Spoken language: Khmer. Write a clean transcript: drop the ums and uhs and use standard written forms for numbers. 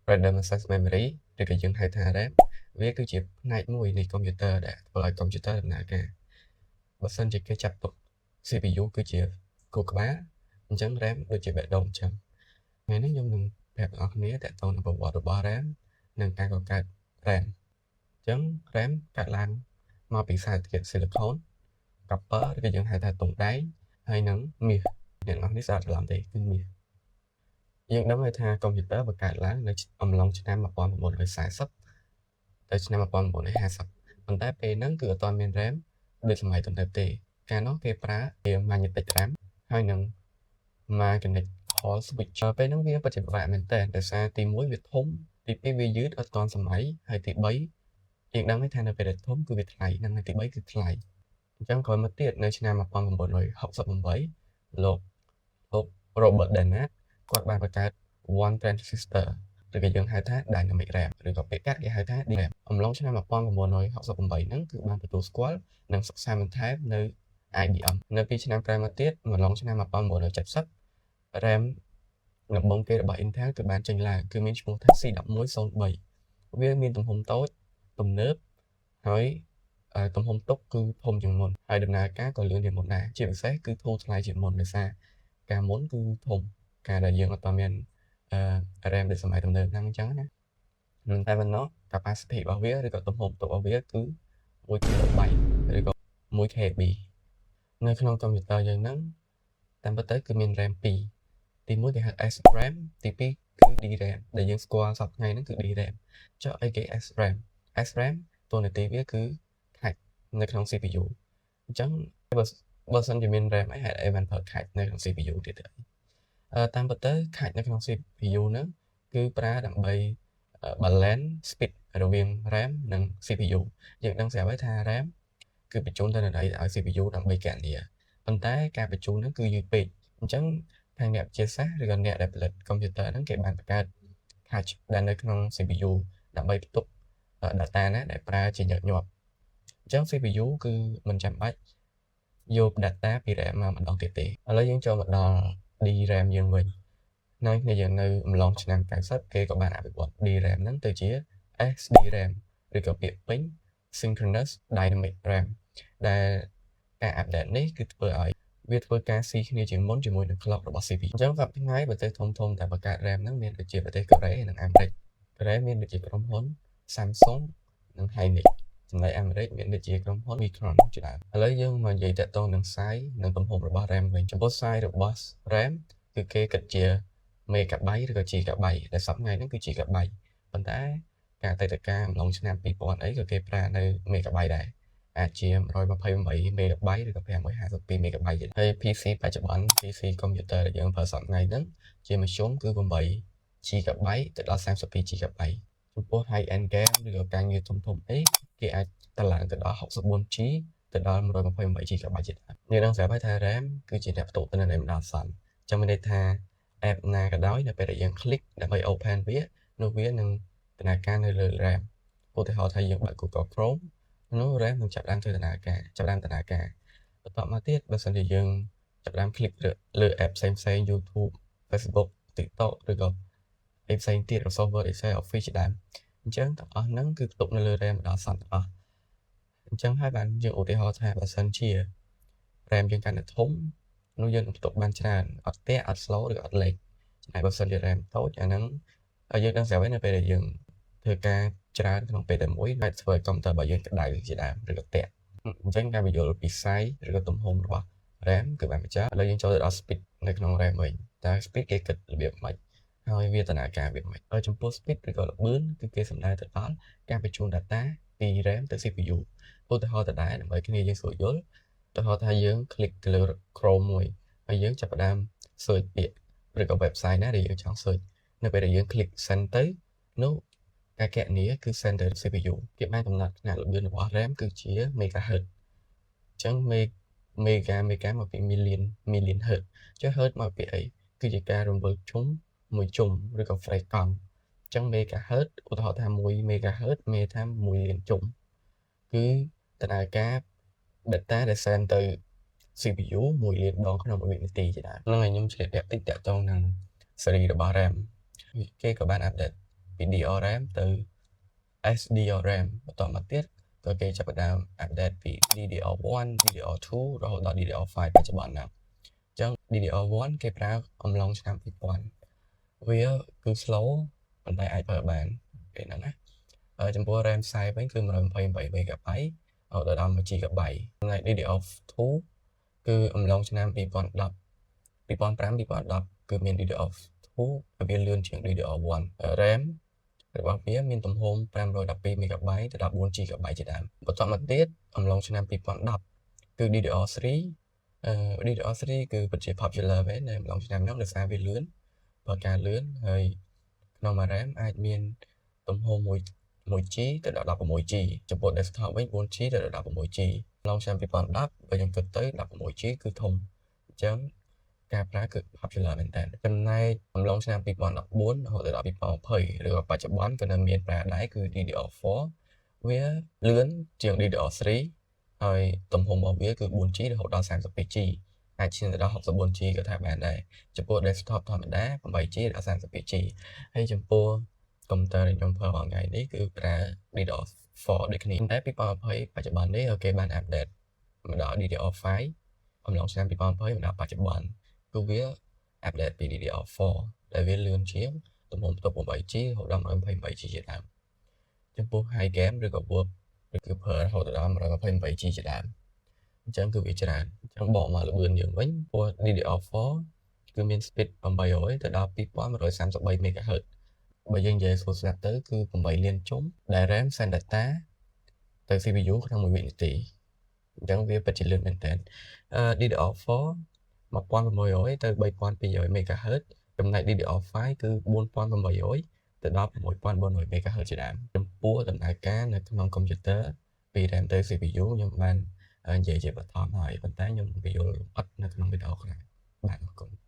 Random Access Memory ឬក៏យើងហៅថា RAM វាគឺជាផ្នែកមួយនៃកុំព្យូទ័រដែលធ្វើឲ្យកុំព្យូទ័រដំណើរការបើសិនជាគេចាត់ទុក CPU គឺជាខួរក្បាលអញ្ចឹង RAM ដូចជាបេះដូងអញ្ចឹងថ្ងៃនេះខ្ញុំនឹងប្រាប់អ្នកនរគ្នាទាក់ទងនឹងប្រវត្តិរបស់ RAM និងការបង្កើត RAM អញ្ចឹង RAM កើតឡើងមកពីសារធាតុ silicon copper ឬក៏យើងហៅថាទង់ដែងហើយនិងមាសអ្នកនរនេះស្អាតច្រឡំទេគឺមាសយើងដឹងហើយថាកុំព្យូទ័របង្កើតឡើងនៅអំឡុងឆ្នាំ1940ទៅឆ្នាំ1950ប៉ុន្តែពេលហ្នឹងគឺអត់ទាន់មាន RAM ដូចសម័យទំនើបទេកាលនោះគេប្រើ magnetic RAM ហើយនិង mechanical switch ពេលហ្នឹងវាពិតជាពិបាកមែនតើដោយសារទី1វាធំទី2វាយឺតអត់ទាន់សម័យហើយទី3យើងដឹងហើយថានៅពេលដែលធំគឺវាថ្លៃនិងទី3គឺថ្លៃអញ្ចឹងក្រោយមកទៀតនៅឆ្នាំ1968លោក Robert Dennard គាត់បានបង្កើត one transistor ឬក៏យើងហៅថា dynamic RAM ឬក៏ពាក្យកាត់គេហៅថា DRAM អំឡុងឆ្នាំ1968ហ្នឹងគឺបានទទួលស្គាល់និងសិក្សាបន្ថែមនៅ IBM នៅពីឆ្នាំក្រោយមកទៀតអំឡុងឆ្នាំ1970 RAM ដំបូងគេរបស់ Intel គឺបានចេញឡើងគឺមានឈ្មោះថា C1103 វាមានទំហំតូចទំនើបហើយទំហំទុកគឺធំជាងមុនហើយដំណើរការក៏លឿនជាងមុនដែរជាពិសេសគឺធូរថ្លៃជាងមុនដោយសារកាលមុនគឺធំការដែលយើងអត់មានអឺ RAM ដូចសម័យទំនើបហ្នឹងអញ្ចឹងណាមិនតែប៉ុណ្ណោះ capacity របស់វាឬក៏ទំហំទុករបស់វាគឺ1 KB ឬក៏1 KB នៅក្នុងកុំព្យូទ័រយើងហ្នឹងតាមពិតទៅគឺមាន RAM 2ទី1គេហៅ SRAM ទី2គឺ DRAM ដែលយើងស្គាល់សព្វថ្ងៃហ្នឹងគឺ DRAM ចុះអីគេ SRAM? SRAM តួនាទីវាគឺ cache នៅក្នុង CPU អញ្ចឹងបើសិនជាមាន RAM អីហេតុអីបានប្រើ cache នៅក្នុង CPU ទៀតទៅអឺតាមពិតទៅ cache នៅក្នុង CPU ហ្នឹងគឺប្រើដើម្បី balance speed រវាង RAM និង CPU យើងដឹងស្រាប់ហើយថា RAM គឺបញ្ជូនទិន្នន័យឲ្យ CPU ដើម្បីគណនាប៉ុន្តែការបញ្ជូនហ្នឹងគឺយឺតពេកអញ្ចឹងខាងអ្នកវិទ្យាសាស្ត្រឬក៏អ្នកដែលផលិតកុំព្យូទ័រហ្នឹងគេបានបង្កើត cache ដែលនៅក្នុង CPU ដើម្បីផ្ទុក data ណាដែលប្រើជាញឹកញាប់អញ្ចឹង CPU គឺមិនចាំបាច់យក data ពី RAM មកម្ដងទៀតទេឥឡូវយើងចូលមកដល់ DRAM យើងវិញនៅគ្នាយើងនៅអំឡុងឆ្នាំ90គេក៏បានអភិវឌ្ឍ DRAM ហ្នឹងទៅជា SDRAM ឬក៏ពាក្យពេញ Synchronous Dynamic RAM ដែលការ update នេះគឺធ្វើឲ្យវាធ្វើការស៊ីគ្នាជាងមុនជាមួយនឹង clock របស់ CPU អញ្ចឹងសប្តាហ៍ថ្ងៃប្រទេសធំៗដែលបង្កើត RAM ហ្នឹងមានដូចជាប្រទេសកូរ៉េនិងអាមេរិកកូរ៉េមានដូចជាក្រុមហ៊ុន Samsung និង Hynix ចំណែកអាមេរិកមានដូចជាក្រុមហ៊ុន Micron ជាដើមឥឡូវយើងមកនិយាយទាក់ទងនឹង size និងទំហំរបស់ RAM វិញចំពោះ size របស់ RAM គឺគេគិតជា megabyte ឬក៏ gigabyte ដែលសព្វថ្ងៃហ្នឹងគឺ gigabyte ប៉ុន្តែការអតីតកាលអំឡុងឆ្នាំ2000អីក៏គេប្រើនៅ megabyte ដែរអាចជា128 megabyte ឬក៏552 megabyte ទៀតហើយ PC បច្ចុប្បន្ន PC computer ដែលយើងប្រើសព្វថ្ងៃហ្នឹងជាមធ្យមគឺ8 GB ទៅដល់32 GB ចំពោះ high end game ឬក៏ការងារធំៗអីគេអាចតឡើងទៅដល់ 64G ទៅដល់ 128 GB ជាដើមយើងដឹងស្រាប់ហើយថា RAM គឺជាអ្នកផ្ទុកទិន្នន័យបណ្ដោះអាសន្នចាំមានន័យថា app ណាក៏ដោយនៅពេលដែលយើង click ដើម្បី open វានោះវានឹងដំណើរការនៅលើ RAM ឧទាហរណ៍ថាយើងបើក Google Chrome នោះ RAM នឹងចាប់ផ្ដើមធ្វើដំណើរការចាប់ផ្ដើមដំណើរការបន្ទាប់មកទៀតបើសិនជាយើងចាប់ផ្ដើម click លើ app ផ្សេងផ្សេង YouTube, Facebook, TikTok ឬក៏អីផ្សេងទៀត Microsoft Word, Excel, Office ជាដើមអញ្ចឹងទាំងអស់ហ្នឹងគឺផ្ទុកនៅលើ RAM បណ្ដោះអាសន្នទាំងអស់អញ្ចឹងហើយបានយើងឧទាហរណ៍ថាបើសិនជា RAM យើងកាន់តែធំនោះយើងនឹងផ្ទុកបានច្រើនអត់តាក់អត់ slow ឬអត់ lag ចំណែកបើសិនជា RAM តូចអាហ្នឹងយើងដឹងស្រាប់ហើយនៅពេលដែលយើងធ្វើការច្រើនក្នុងពេលតែមួយអាចធ្វើឲ្យកុំព្យូទ័ររបស់យើងក្តៅជាដើមឬក៏តាក់អញ្ចឹងការបញ្យល់ពី size ឬក៏ទំហំរបស់ RAM គឺបានបញ្ចប់ឥឡូវយើងចូលទៅដល់ speed នៅក្នុង RAM វិញតើ speed គេគិតរបៀបម៉េចហើយវាដំណើរការរបៀបម៉េចហើយចំពោះ speed ឬក៏ល្បឿនគឺគេសំដៅទៅដល់ការបញ្ជូន data ពី RAM ទៅ CPU ឧទាហរណ៍ដដែលដើម្បីគ្នាយើងស្រួលយល់ឧទាហរណ៍ថាយើង click ទៅលើ Chrome មួយហើយយើងចាប់ផ្ដើម search ពាក្យឬក៏ website ណាដែលយើងចង់ search នៅពេលដែលយើង click send ទៅនោះការគណនាគឺ send ទៅ CPU គេបានកំណត់ຂະຫນាតល្បឿនរបស់ RAM គឺជា megahertz អញ្ចឹង mega mega មកពី million million hertz ចុះ hertz មកពីអីគឺជាការរង្វិលជុំមួយជុំឬក៏ frequency អញ្ចឹង megahertz ឧទាហរណ៍ថា1 megahertz មានថា1លានជុំគឺដំណើរការ data ដែល send ទៅ CPU 1លានដងក្នុង1វិនាទីជាដើមហ្នឹងហើយខ្ញុំឆ្លៀតប្រាប់តិចទាក់ទងនឹងស៊េរីរបស់ RAM គេក៏បាន update ពី DRAM ទៅ SDRAM បន្តមកទៀតក៏គេចាប់ផ្ដើម update ពី DDR1 DDR2 រហូតដល់ DDR5 បច្ចុប្បន្នហ្នឹងអញ្ចឹង DDR1 គេប្រើអំឡុងឆ្នាំ2000វាគឺ slow ប៉ុន្តែអាចប្រើបានពេលហ្នឹងណាចំពោះ RAM size វិញគឺ128 MB រហូតដល់1 GB ចំណែក DDR2 គឺអំឡុងឆ្នាំ2010 2005 2010គឺមាន DDR2 វាលឿនជាង DDR1 RAM របស់វាមានទំហំ512 MB ទៅដល់4 GB ជាដើមបន្ទាប់មកទៀតអំឡុងឆ្នាំ2010គឺ DDR3 អឺ DDR3 គឺពិតជា popular មែននៅអំឡុងឆ្នាំនោះដោយសារវាលឿនបើការលឿនហើយក្នុងមួយ RAM អាចមានទំហំ1 1G ទៅដល់ 16G ចំពោះ desktop វិញ 4G ទៅដល់ 16G ឡងឆ្នាំ2010បើយើងគិតទៅ 16G គឺធំអញ្ចឹងការប្រើគឺ popular មែនតើចំណែកអំឡុងឆ្នាំ2014រហូតដល់2020ឬក៏បច្ចុប្បន្នក៏នៅមានប្រើដែរគឺ DDR4 វាលឿនជាង DDR3 ហើយទំហំរបស់វាគឺ 4G រហូតដល់ 32G អាចឈានទៅដល់ 64G ក៏ថាបានដែរចំពោះ desktop ធម្មតា 8G ដល់ 32G ហើយចំពោះកុំព្យូទ័រដែលខ្ញុំប្រើរាល់ថ្ងៃនេះគឺប្រើ DDR4 ដូចគ្នាតែ2020បច្ចុប្បន្ននេះគេបាន update មកដល់ DDR5 អំឡុងឆ្នាំ2020មកដល់បច្ចុប្បន្នគឺវា update ពី DDR4 ដែលវាលឿនជាងទំហំផ្ទុក 8G រហូតដល់ 128G ជាដើមចំពោះ high game ឬក៏ work ឬគឺប្រើរហូតដល់ 128G ជាដើមអញ្ចឹងគឺវាច្រើនអញ្ចឹងបកមកល្បឿនយើងវិញព្រោះ DDR4 គឺមាន speed 800ទៅដល់2133 MHz បើយើងនិយាយស្រួលស្ដាប់ទៅគឺ8លានជុំដែល RAM send data ទៅ CPU ក្នុង1វិនាទីអញ្ចឹងវាពិតជាលឿនមែនទែនអឺ DDR4 1600ទៅ3200 MHz ចំណែក DDR5 គឺ4800ទៅដល់6400 MHz ជាដើមចំពោះដំណើរការនៅក្នុងកុំព្យូទ័រពី RAM ទៅ CPU ខ្ញុំបាននិយាយជាបឋមហើយប៉ុន្តែខ្ញុំនឹងពន្យល់លម្អិតនៅក្នុងវីដេអូក្រោយបាទអរគុណ។